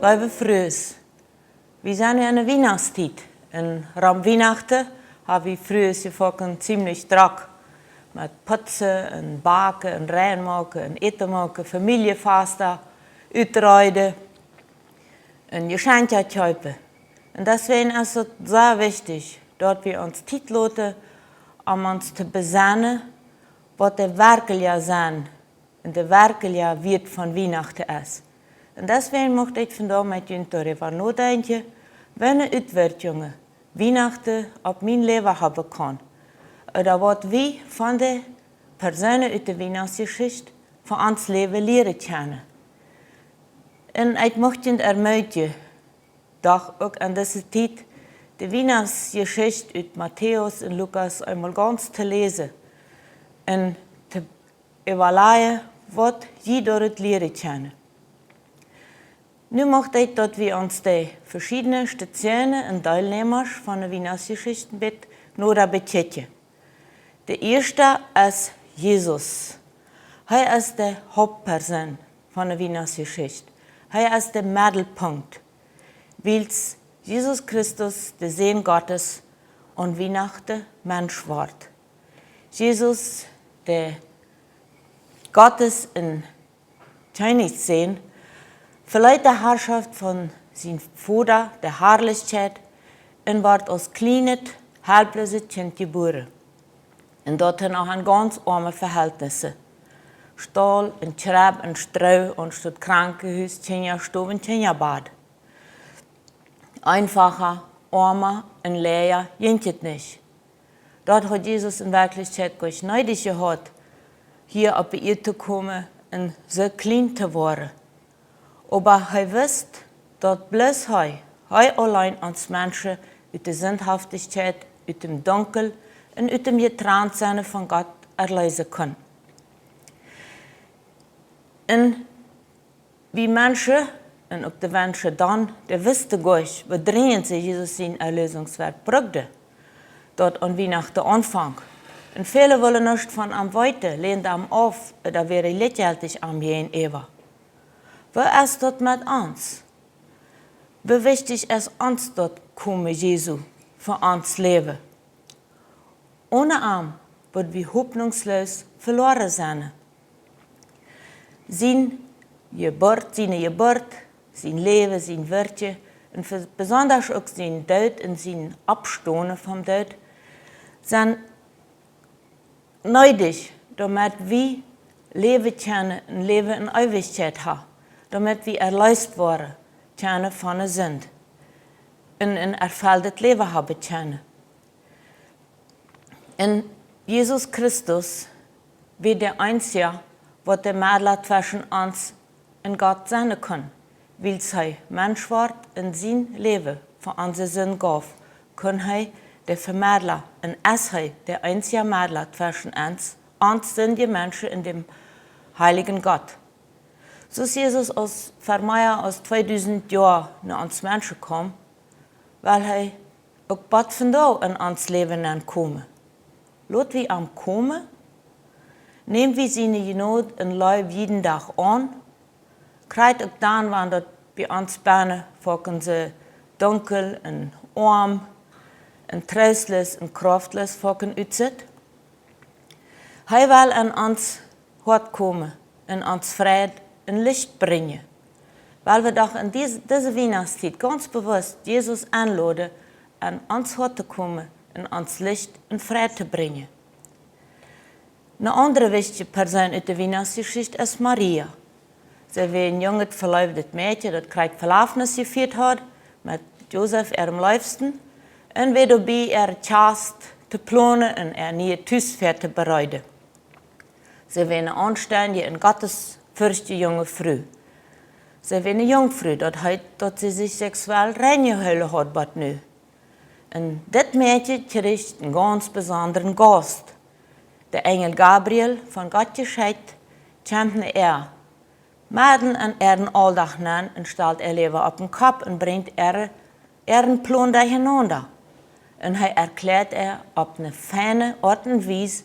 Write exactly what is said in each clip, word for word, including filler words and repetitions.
Leewe Frues, wie sent nu enne Wienachtstiet. Un rom Wienachten ha wie Frues je foaken ziemlich drock. Met putzen un backen un rein moaken un äten moaken, Famieljefasten utreeden un Jeschenkja kjeepen. Un deswäajen es et sea wichtich, daut wie ons Tiet loten, om ons to besennen, waut de werkjliche Senn un de werkjliche Wieet von Wienachten es. Un deswäajen mucht ekj vondoag met junt doaräwa nodenkjen, waut fa Utwirkjungen Wienachten opp mien Läwen haben kaun, ooda waut wie von de Persoonen ut de Wienachtsjeschicht fa ons Läwen lieren kjennen. Un ekj mucht junt ermutjen, doch uk aun dise Tiet de Wienachtsjeschicht ut Matäus un Lukas eemol gaunz to läsen un to äwalajen, waut jie doarut lieren kjennen. Nu mucht ekj, daut wie ons de veschiedne Stationen un Deelnäma von de Wienachtsjeschicht bät noda bekjikjen. De ieeschte es Jesus. Hee es de Hauptpersoon von de Wienachtsjeschicht. Hee es de Meddelpunkt, wiels Jesus Christus, de Sän Gottes, aun Wienachten Mensch wort. Jesus, de Gottes un Kjennichssän, veleet de Harschoft von sien Voda, de Harlichkjeit, un wort aus kjlienet, helplooset Kjint jebuaren. Un daut dan noch en gaunz oame Vehältnissen. Staul un Kjrebb un Stroo, un Stot Krankenhus, Kjinjastow un Kjinjabad. Eenfacha, oama un leeja jinkj et nich. Daut haud Jesus en Werkjlichkjeit goanich needich jehaut, hia opp de Ieed to komen un soo kjlien to woaren. Oba hee wist, daut bloos hee, hee auleen ons Menschen ut de Sindhaftichkjeit, ut däm Dunkel un ut däm Jetrantsennen von Gott erleesen kunn. Un wie Menschen, un uk de Menschen dan, dee wisten goanich, woo drinjent see Jesus sien Erlösungswerk bruckten, daut aun Wienachten aunfonk. Un väle wullen nuscht von am weeten, länden am auf, ooda wieren jlikjjeltich am jäajenäwa. Woo es daut met ons? Woo wichtich es ons daut Komen Jesu fa ons Läwen? Onen am wudd wie hopninjsloos veloaren sennen. Sien Jeburt, siene Jeburt, sien Läwen, sien Werkjen un ve-, besondasch uk sien Doot un sien Oppstonen vom Doot sent needich, doamet wie läwen kjennen, een Läwen en Eewichkjeit haben, doamet wie erleest woaren kjennen von de Sind un een erfelltet Läwen haben kjennen. Un Jesus Christus wia de eensja, waut de Medla tweschen ons un Gott sennen kunn. Wiels hee Mensch wort un sien Läwen fa onse Sind jeef, kunn hee de Vemedla, un es hee de eensja Medla tweschen ons, ons sindje Menschen, un däm heiljen Gott. Soo aus Jesus aus ver mea aus tweedusent Joa no ons Menschen kjeem, well hee uk bat vondoag en ons Läwen nenkomen. Lot wie am komen, näm wie siene Jnod un Leew jieden Dach aun, krakjt uk dan, wan daut bie ons bennen foaken soo dunkel un oam un trostloos un krauftloos foaken utsitt. Hee well en ons Hoat komen un ons Fräd un Licht brinjen. Well wie doch en dise, dise Wienachtstiet gaunz bewusst Jesus enloden, en ons Hoat to komen un ons Licht un Fräd to brinjen. Eene aundre wichtje Persoon ut de Wienachtsjeschicht es Maria. See wia een junget, veleewdet Mäakje, daut krakjt Velafnis jefieet haud met Josef, äarem Leefsten, un wia doabie, äare Kjast to plonen un äa nieet Tus väatobereiden. See wia eene aunstendje un gottesferchtje junge Fru. See wia eene Junkfru, daut heet, daut see sikj seksuell rein jehoolen haud bat nu. Un dit Mäakje kjrieech eenen gaunz besondren Gaust. De Enjel Gabriel, von Gott jeschekjt, kjemt no äa, medden en äaren Auldach nenn, un stalt äa Läwen opp dän Kopp un brinjt äare, äaren Plon derchenaunda. Un hee erkjläat äa opp eene feine Oat un Wies,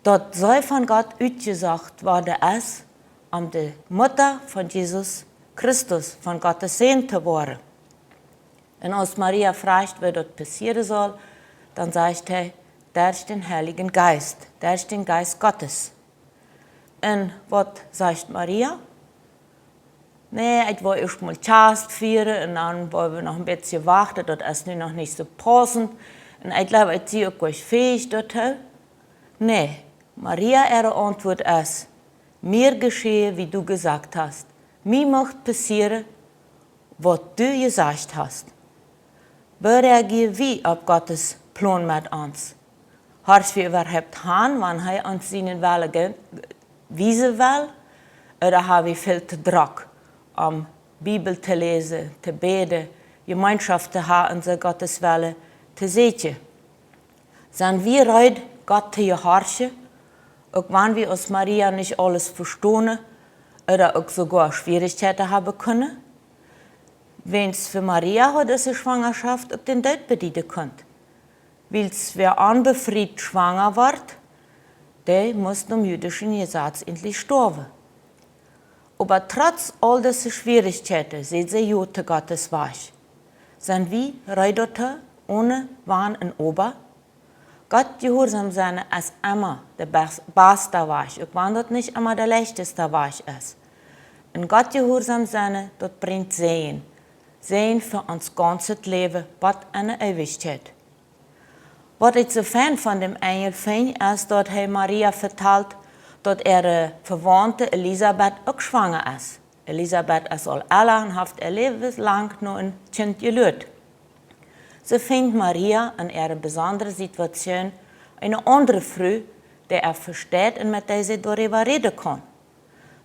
daut see von Gott utjesocht worden es, om de Mutta von Jesus Christus, von Gottes Sän to woaren. Un aus Maria froagt, woo daut passieren saul, dan sajcht hee: Derch dän Heiljen Jeist, derch dän Jeist Gottes. Un waut sajcht Maria? Nä, ekj well ieescht mol Kjast fieren un dan woa wie noch een bät wachten, daut es nu noch nich soo paussent. Un ekj jleew, ekj sie uk nich fäich doatoo. Nä, Maria äare Auntwuat es: Mir geschehe, wie du jesajcht hast. Mie mucht passieren, waut du jesajcht hast. Woo reagieren wie opp Gottes Plon met ons? Horch wie äwahaupt aun, wan hee ons sienen Wellen je-, wiesen well? Ooda ha wie väl to drock, om Bibel to läsen, to bäden, Jemeenschoft to haben un soo Gottes Wellen to seenen? Sent wie reed, Gott to jehorchen, uk wan wie aus Maria nich aules vestonen ooda uk soogoa Schwierichkjeiten haben kunnen? Wiels fa Maria haud dise Schwangerschaft uk dän Doot bedieden kunt. Wiels wäa onbefriet schwanga wort, dee must nom jüdischen Jesaz eejentlich stoawen. Oba trotz aul dise Schwierichkjeiten säd see Jo to Gottes Wajch. Sent wie reed doatoo, one Wan un Oba? Gott jehuarsom sennen es emma de bas-, baste Wajch, uk wan daut nich emma de leichteste Wajch es. Un Gott jehuarsom sennen, daut brinjt Säajen. Säajen fa ons gaunzet Läwen, bat enne Eewichkjeit. Waut ekj soo fein von däm Enjel finj, es, daut hee Maria vetalt, daut äare Vewaunte Elisabet uk schwanga es. Elisabet es aul ella un haft äa Läwen lang no een Kjint jeluat. Soo finjt Maria en äare besondre Situation eene aundre Fru, dee äa vesteit un met dee see doaräwa räden kaun.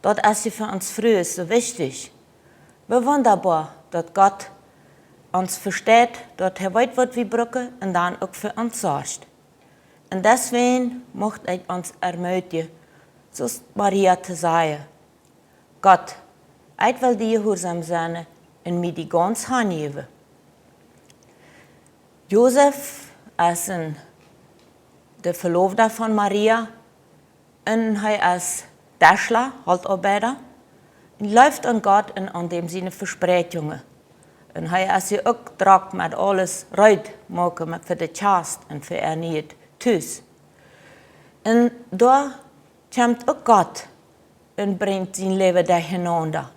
Daut es je fa ons Frues soo wichtich. Woo wundaboa, daut Gott ons vesteit, daut hee weet, waut wie brucken un dan uk fa ons sorcht. Un deswäajen mucht ekj ons ermutigen, soo aus Maria to sajen: Gott, ekj well die jehuarsom sennen un mie die gaunz hanjäwen. Josef es een, de Veloofda von Maria, un hee es Deschla, Holtoabeida, un jleeft aun Gott un aun däm siene Vespräakjungen. Un hee es je uk drock met aules reed moaken met, fa de Kjast un fa äa nieet Tus. Un doa kjemt uk Gott un brinjt sien Läwen derchenaunda.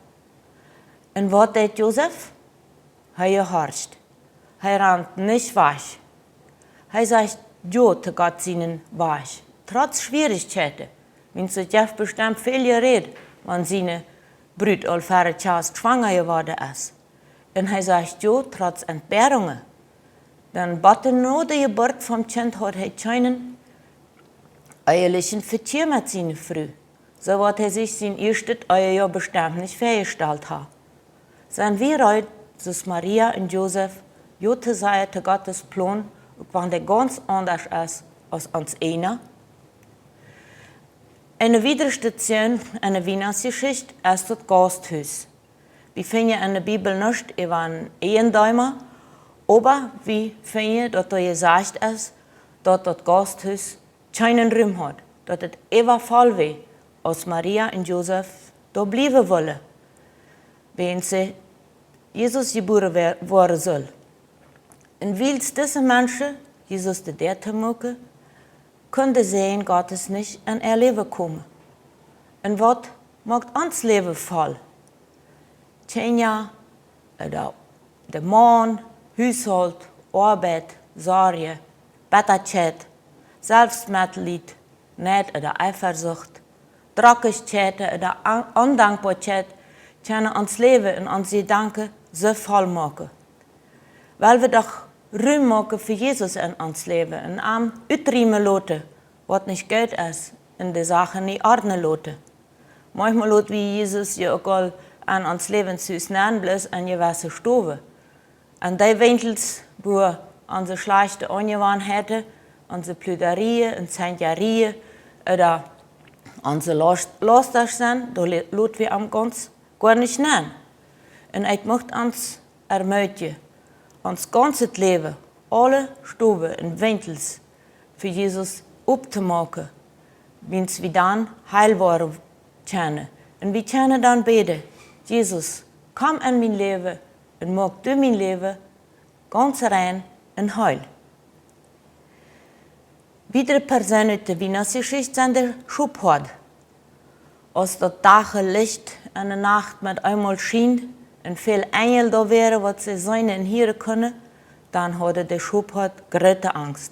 Un waut deit Josef? Hee jehorcht. Hee rant nich wajch. Hee sajcht Jo to Gott sienen Wajch. Trotz Schwierichkjeiten. Wiels et jeft bestemmt väl Jeräd, wan siene Brut aul ver de Kjast schwanga jeworden es. Un hee sajcht Jo trotz Entbehrungen. Dan bat no de Jeburt vom Kjint haud hee kjeenen ehelichen Vekjia met siene Fru. Soo waut hee sikj sien ieeschtet Ehejoa bestemmt nich väajestalt haud. Sent wie reed, soo aus Maria un Josef, Jo to sajen to Gottes Plon, uk wan dee gaunz aundasch es aus ons eena? Eene wiedre Station enne Wienachtsjeschicht es daut Gausthus. Wie finjen enne Bibel nuscht äwa een Eejendeema, oba wie finjen, daut doa jesajcht es, daut daut Gausthus kjeenen Rum haud, daut et äwavoll wia, aus Maria un Josef doa bliewen wullen, wiels Jesus jebuaren woaren sull. Un wiels dise Menschen Jesus de Däa toomoaken, kunn de Säajen Gottes nich en äa Läwen komen. Un waut moakt ons Läwen voll? Kjinja, ooda de Maun, Hushault, Oabeit, Sorjen, Bettakjeit, Selfstmetleet, Nied ooda Eifasucht, Drockichkjeiten ooda An-, Ondankboakjeit kjennen ons Läwen un onse Jedanken soo voll moaken. Well wie doch Rum moaken fa Jesus en ons Läwen un am utriemen loten, waut nich goot es, un de Sachen nich ordnen loten. Maunchmol lot wie Jesus je uk aul en ons Läwenshus nenn, bloos en jewesse Stowen. En dee Winkjels, wua onse schlajchte Aunjewanheiten, onse Pludarien un Zenkjarien ooda onse Laust-, Laustasch sent, doa le-, lot wie am gaunz goa nich nenn. Un ekj mucht ons ermutigen, ons gaunzet Läwen, aule Stowen un Winkjels fa Jesus optomoaken, wiels wie dan heil woaren kjennen. Un wie kjennen dan bäden: Jesus, Komm en mien Läwen un moak du mien Läwen gaunz rein un heil. Wiedre Persoonen ut de Wienachtsjeschicht sent de Schophoad. Aus daut Dachlicht en de Nacht met eemol schient un väl Enjel doa wieren, waut see seenen un hieren kunnen, dan hauden de Schophoad groote Angst.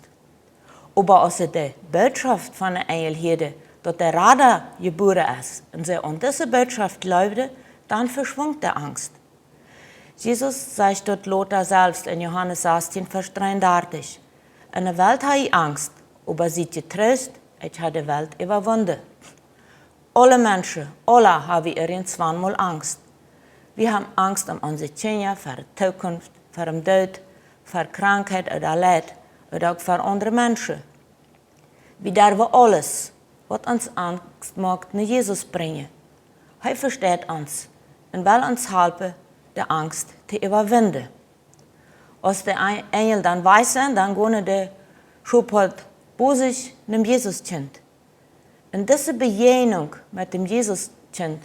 Oba aus see de Bootschoft von de Enjel hieeden, daut de Rada jebuaren es, un see aun dise Bootschoft jleewden, dan veschwunk de Angst. Jesus sajcht daut lota selfst en Johanes sastien, Varsch dreeundartich: "En de Welt ha jie Angst, oba siet jetroost, ekj ha de Welt äwawunden." Aule Menschen, aula ha wie irjentwann mol Angst. Wie haben Angst om onse Kjinja, fa de Tookunft, fa dän Doot, fa Krankheit ooda Leet, ooda uk fa aundre Menschen. Wie derwen aules, waut ons Angst moakt, no Jesus brinjen. Hee vesteit ons un well ons halpen, de Angst to äwawinden. Aus de Ei-, Enjel dan wajch sent, dan gonen de Schophoad bosich nom Jesuskjint. Un dise Bejäajnunk met däm Jesuskjint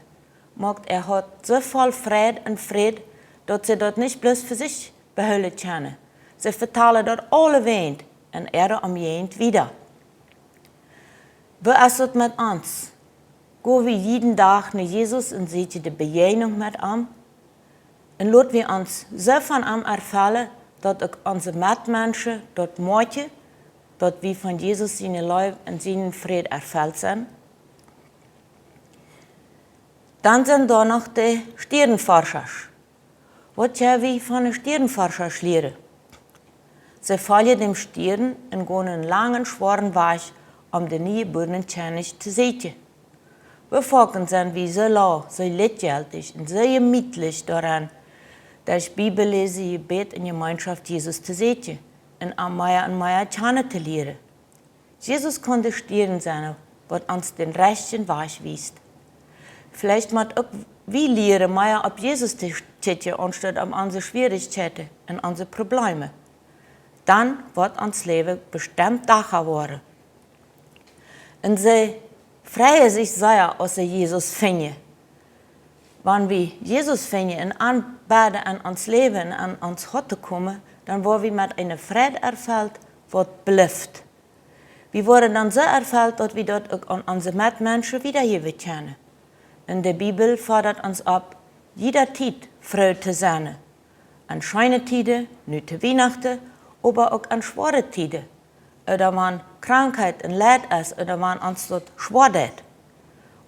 moakt äa Hoat soo voll Freid un Fräd, daut see daut nich bloos fa sikj behoolen kjennen. See vetalen daut aulewäajen en äare Omjäajent wieda. Woo es daut met ons? Go wie jieden Dach no Jesus un sieekjen de Bejäajnunk met am? Un lot wie ons soo von am erfellen, daut uk onse Metmenschen daut moakjen, daut wie von Jesus siene Leew un sienen Fräd erfelt sent? Dan sent doa noch de Stierenforschasch. Waut kjenn wie von de Stierenforschasch lieren? See foljen däm Stieren un gonen eenen langen, schwoaren Wajch, om dän niejebuarnen Kjennich to seenen. Woo foaken sent wie soo lau, soo likjjeltich un soo jemietlich doaraun, daut Bibel läsen, Jebäd un Jemeenschoft Jesus to seenen un am mea un mea kjanen to lieren. Jesus kaun de Stieren sennen, waut ons dän rajchten Wajch wiest. Veleicht mott uk wie lieren, mea opp Jesus to kjikjen, aunstaut opp onse Schwierichkjeiten un onse Probleme. Dan woat ons Läwen bestemt dacha woaren. Un see freien sikj sea, aus see Jesus finjen. Wan wie Jesus finjen un aunbäden en ons Läwen un en ons Hoat komen, dan woa wie met eene Freid erfelt, waut blift. Wie woaren dan soo erfelt, daut wie daut uk aun onse Metmenschen wiedajäwen kjennen. Un de Bibel fodat ons opp, jiede Tiet froo to sennen. En scheene Tieden, nu to Wienachten, oba uk en schwoare Tieden. Ooda wan Krankheit un Leet es, ooda wan ons daut schwoa deit.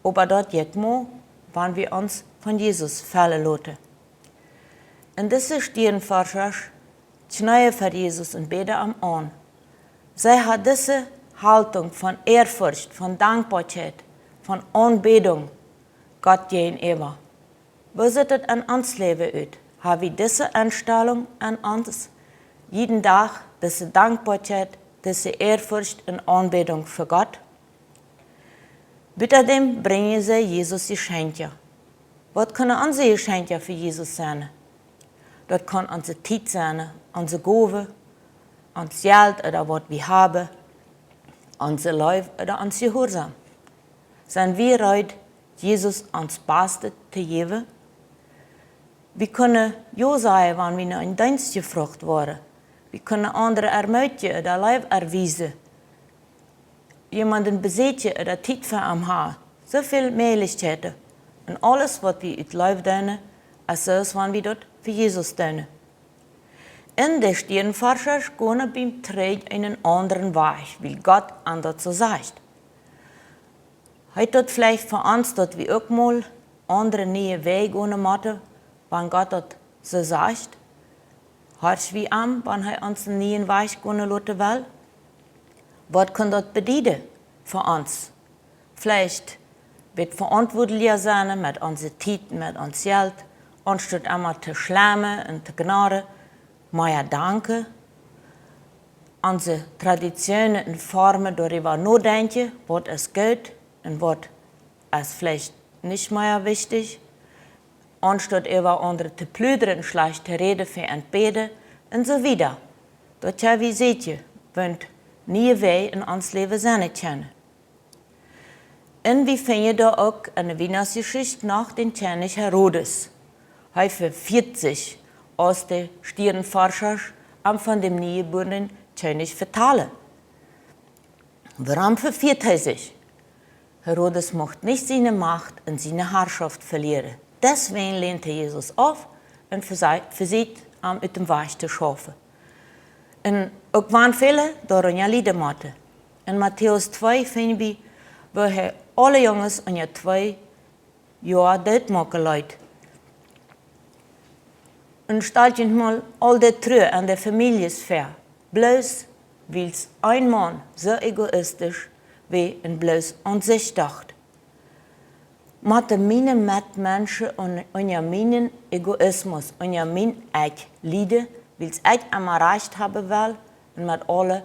Oba daut jeit mau, wan wie ons von Jesus fellen loten. Un dise Stierenforschasch kjneejen ver Jesus un bäden am aun. See hauden dise Haltung von Ehrfurcht, von Dankboakjeit, von Aunbädunk Gott jäajenäwa. Woo sitt et en ons Läwen ut? Ha wie dise Enstalunk en ons jieden Dach, dise Dankboakjeit, dise Ehrfurcht un Aunbädunk fa Gott? Buta däm brinjen see Jesus Jeschenkja. Waut kjennen onse Jeschenkja fa Jesus sennen? Daut kaun onse Tiet sennen, onse Gowen, ons Jelt ooda waut wie haben, onse Leew ooda ons Jehuarsaum. Sent wie reed, Jesus ons Bastet to jäwen? Wie kjennen jo sajen, wan wie no eenen Deenst jefroacht woaren. Wie kjennen aundre ermootjen ooda Leew erwiesen. Jemaunden beseakjen ooda Tiet fa am haben. Soo väl Mäajlichkjeiten. Un aules, waut wie ut Leew doonen, es soo, aus wan wie daut fa Jesus doonen. Un de Stierenforschasch gonen biem Trigj eenen aundren Wajch, wiels Gott an daut soo sajcht. Heet daut veleicht fa ons, daut wie uk mol aundre niee Wäaj gonen motten, wan Gott daut soo sajcht? Horch wie am, wan hee ons eenen nieen Wajch gonen loten well? Waut kaun daut bedieden fa ons? Veleicht bät veauntwuatlicha sennen met onse Tiet, met ons Jelt, aunstaut emma to schlemmen un to kjnarren, mea danken, onse Traditionen un Formen doaräwa nodenkjen, waut es goot un waut es veleicht nich mea wichtich, aunstaut äwa aundre to pludren, schlajcht to räden, fa an bäden un soo wieda. Daut kjenn wie seenen, wan niee Wäaj en ons Läwen sennen kjennen. Un wie finjen doa uk en de Wienachtsjeschicht noch dän Kjennich Herodes. Hee vefieet sikj, aus de Stierenforscha am von däm niejebuarnen Kjennich vetalen. Wuarom vefieet hee sikj? Herodes mucht nich siene Macht un siene Harschoft velieren. Deswäajen länt hee Jesus auf un vesei-, vesieekjt am ut däm Wajch to schaufen. Un uk wan väle doarunja lieden motten. En Matäus twee finj wie, woo hee aule Junges unja twee Joa dootmoaken leet. Un stalt junt mol aul de Trua aun de Famieljes väa, bloos wiels een Maun soo egoistisch wia un bloos aun sikj docht. Motten miene Metmenschen un-, unja mienen Egoismus, unja mien Ekj lieden, wiels ekj emma Rajcht haben well un met aule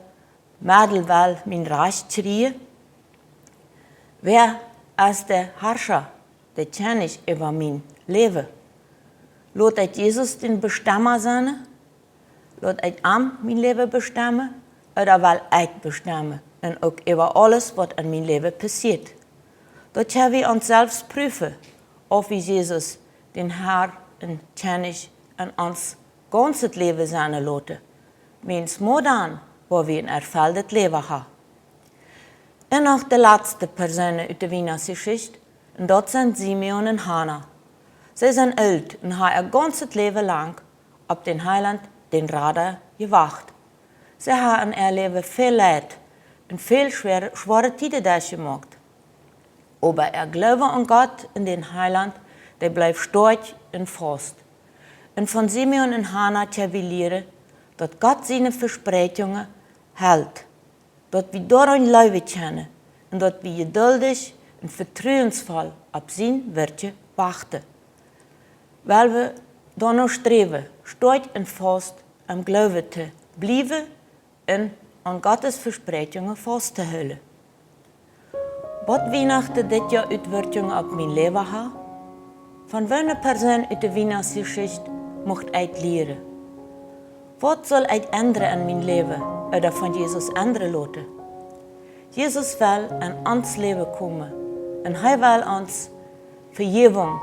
Meddel well mien Rajcht kjrieen? Wäa es de Harscha, de Kjennich äwa mien Läwen? Lot ekj Jesus dän Bestemma sennen? Lot ekj am mien Läwen bestemmen? Ooda well ekj bestemmen un uk äwa aules, waut en mien Läwen passieet? Daut kjenn wie ons selfst prüfen, auf wie Jesus, dän Herr un Kjennich, en ons gaunzet Läwen sennen loten. Wiels mau dan woa wie een erfelltet Läwen haben. Un noch de latste Persoonen ut de Wienachtsjeschicht, un daut sent Simeon un Hanna. See sent oolt un haben äa gaunzet Läwen lang opp dän Heilaunt, dän Rada, jewacht. See haben en äa Läwen väl Leet un väl schwoare, schwoare Tieden derchjemoakt. Oba äa Gloowen aun Gott un dän Heilaunt, dee bleef stoakj un faust. Un von Simeon un Hanna kjenn wie lieren, daut Gott siene Vespräakjungen helt, daut wie doaraun jleewen kjennen un daut wie jeduldich un vetruensvoll opp sien Wuat wachten. Well wie doano sträwen, stoakj un faust em Gloowen to bliewen un aun Gottes Vespräakjungen faust to hoolen. Woat Wienachten dit Joa Utwirkjungen opp mien Läwen haben? Von woone Persoon ut de Wienachtsjeschicht mucht ekj lieren? Waut saul ekj endren en mien Läwen ooda von Jesus endren loten? Jesus well en ons Läwen komen un hee well ons Vejäwunk,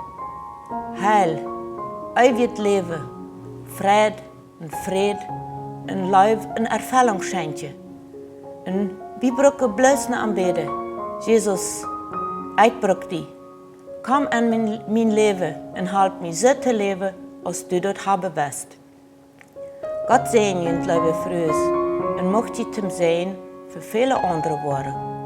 Heil, eewjet Läwen, Freid un Fräd un Leew un Erfellunk schenkjen. Un wie bruken bloos no am bäden: Jesus, ekj bruk die. Komm en mien, mien Läwen un halp mie soo to läwen, aus du daut haben west. Gott säajen junt, leewe Frues, un mucht jie toom Säajen fa väle aundre woaren.